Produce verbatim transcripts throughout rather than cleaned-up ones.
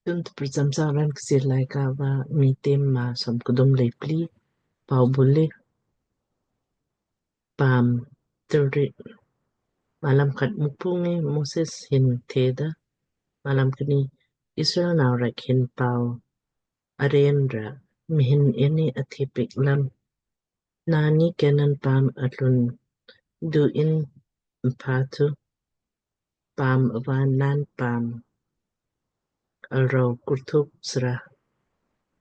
Tun tprcham sang raan Kchiir Laaika va Miitem maa som kdum lei pli. Pau buli. Paam tilrit. Malam khat. Mukpu ngi Moses hin theda, malam kni, Israel nau rek hin pau aren ra mhin inni athe piik lam. Naanni Kenan paam atlun du in mpha thu, paam ava naan paam alrou kurthuwk sra,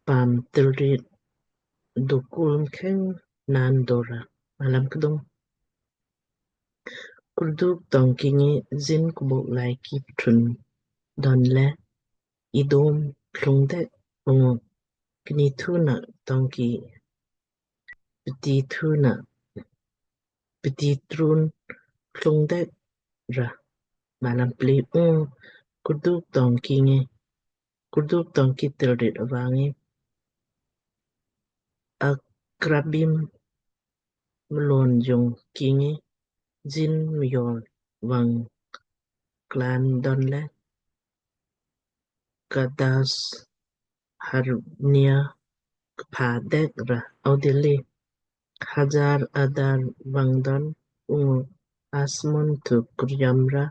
paam tilrit dukul mkheng naan dora. Malam kdum. Kurduk tongki ngi Zin kbok lai ki pthun don le Edom klung dek ungu kni thuna tongki pti thuna pti trun klung dek ra. Malam pli. Ungu kurduk tongki ngi kurduk tongki tilrit ava ngi Akrabim mlon jung ki ngi Zin myor vang klan don le Kadas Barnea kpha dek ra. Audilli Hazar Adar vang don ungu Asmon thu kuryam ra.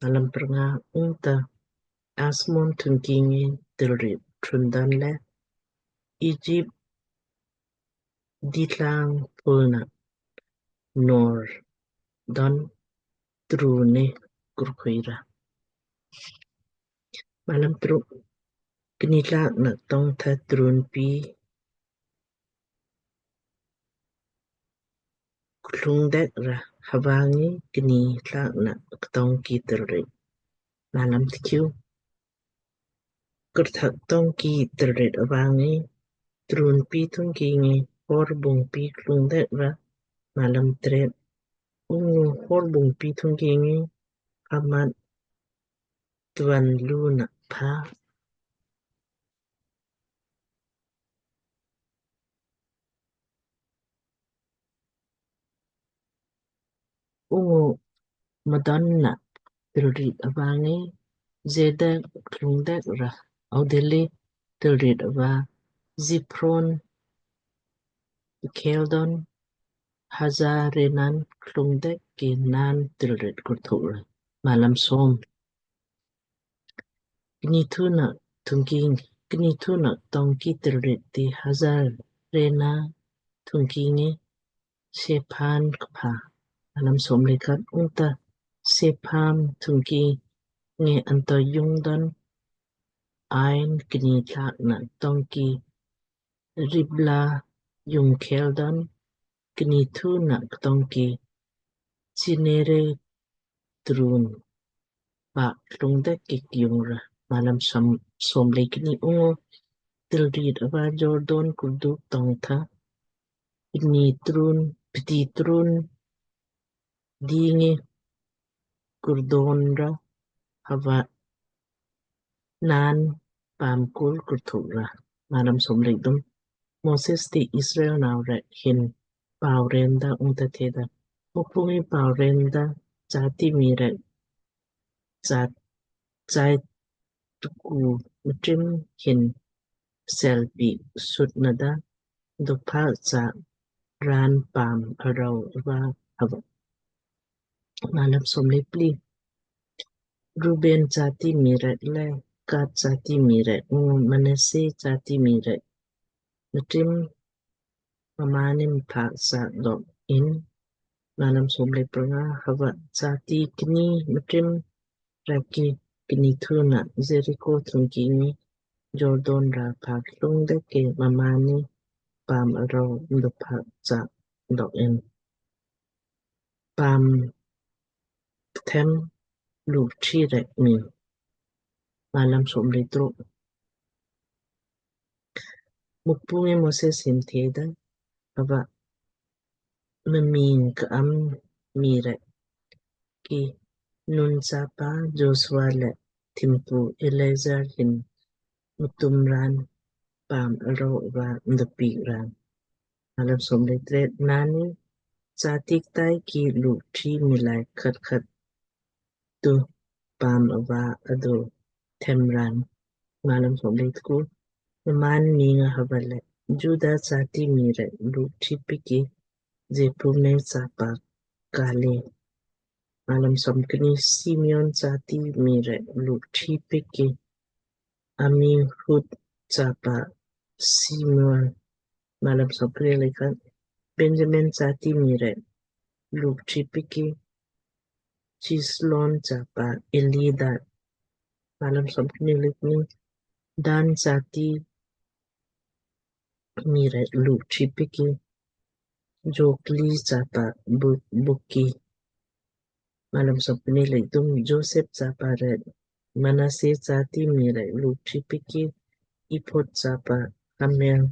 Malam prnga. Ungta Asmon thungki ngi tilrit trun don le Egypt ditlang pulna nor don trun ni kurkhui ra. Malam truk. Kni tlak na tong tha trun pi klung dek ra hava ngi kni tlak na tongki tilrit. Malam tkiu. Kurthak tongki tilrit ava ngi trun pi thungki ngi hor bung pi klung dek ra. Malam tret. Ungu hor bung pi thungki ngi Hamat tvan lu na pha ungu mdon na tilrit ava ngi Zedad klung dek ra. Audilli tilrit ava Ziphron khel don Hazar Enan klung dek ki naan tilrit kurthuwk ra. Malam som. Kni thuna thungki kni thuna tongki tilrit ti Hazar Enan thungki ngi Sepham kpha. Malam som le khat. Ungta Sepham thungki ngi anto jung don Ain kni tlak na tongki Ribla jung khel don kni thuna tongki Kineret trun pa klung dek ki kyung ra. Malam som le kni. Ungu tilrit ava Jordan kurduk tong tha pni trun pti trun di ngi kurdon ra hava naan paam kul kurthuwk ra. Malam som le kdum. Moses ti Israel nau rek hin pau ren da ungta theda, Mukpu ngi pau ren da jati mii rek jat jai tuku mtrim hin selpi sut nada dopha cha raan paam arau va hava. Malam som le pli. Ruben jati mii rek le Gad jati mii rek ungu Manasseh jati mii rek mtrim mmaanni mpha cha dok in. Malam som le pranga. Hava jati kni mtrim rek ki kni thuna Jeriko thungki ngi Jordan ra pha klung dek ki mmaanni paam arau mdo pha cha dok in. Paam kthem lukchi rek mi. Malam som le truk. Mukpu ngi Moses hin theda, hava mmiing ka am mii rek ki Nun chapa Joshua le thimpu Eleazar hin mtum raan paam arau va mdo piik raan. Malam som le tret. Naanni jati ktai ki lukchi miilai khat khat tu paam ava adu them raan. Malam somlei tku. Mmaan miing nga hava le Juda jati mii rek luk thipiki Jephunneh chapa Kaleb. Malam somkni. Simeon jati mii rek luk thipiki Amihud chapa Samuel. Malam somkni lei khat. Benjamin jati mii rek luk thipiki Chislon chapa Elidad. Malam somkni lei kni. Dan jati mii rek luk thipiki Jogli chapa Bukki. Malam somkni lei kthum. Joseph chapa rek. Manasseh jati mii rek luk thipiki Ephod chapa Hanniel.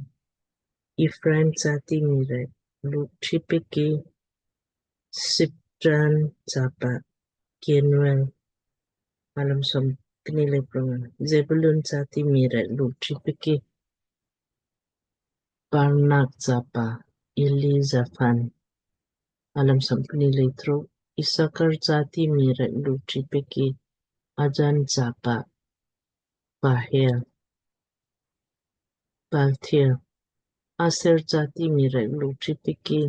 Ephraim jati mii rek luk thipiki Shiphtan chapa Kemuel. Malam somkni lei prnga. Zebulun jati mii rek luk thipiki Parnak chapa Elizaphan. Malam somkni lei truk. Isakar jati mii rek luk thipiki Azan chapa Pahel. Paltiel. Aser jati mii rek luk thipiki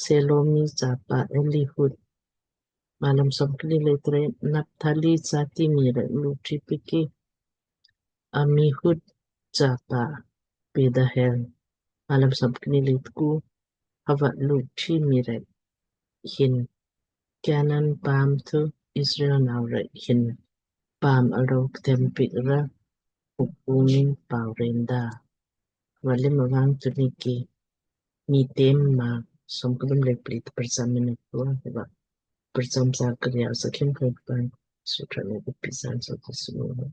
Selomi chapa Elihud. Malam somkni lei tret. Naphtali jati mii rek luk thipiki Amihud chapa Pedahel. Malam somkni lei tku. Hava luk thi mii rek hin Kanan paam thu Israel nau rek hin paam alo ktem piik ra Mukpu ngi pau renda. Hava le mmaan tunni ki Miitem maa somkthum lei pli ta prcham mii ni tua hava prcham sa kriya sa khim khai pan sutra ne pisan sa ta sunu.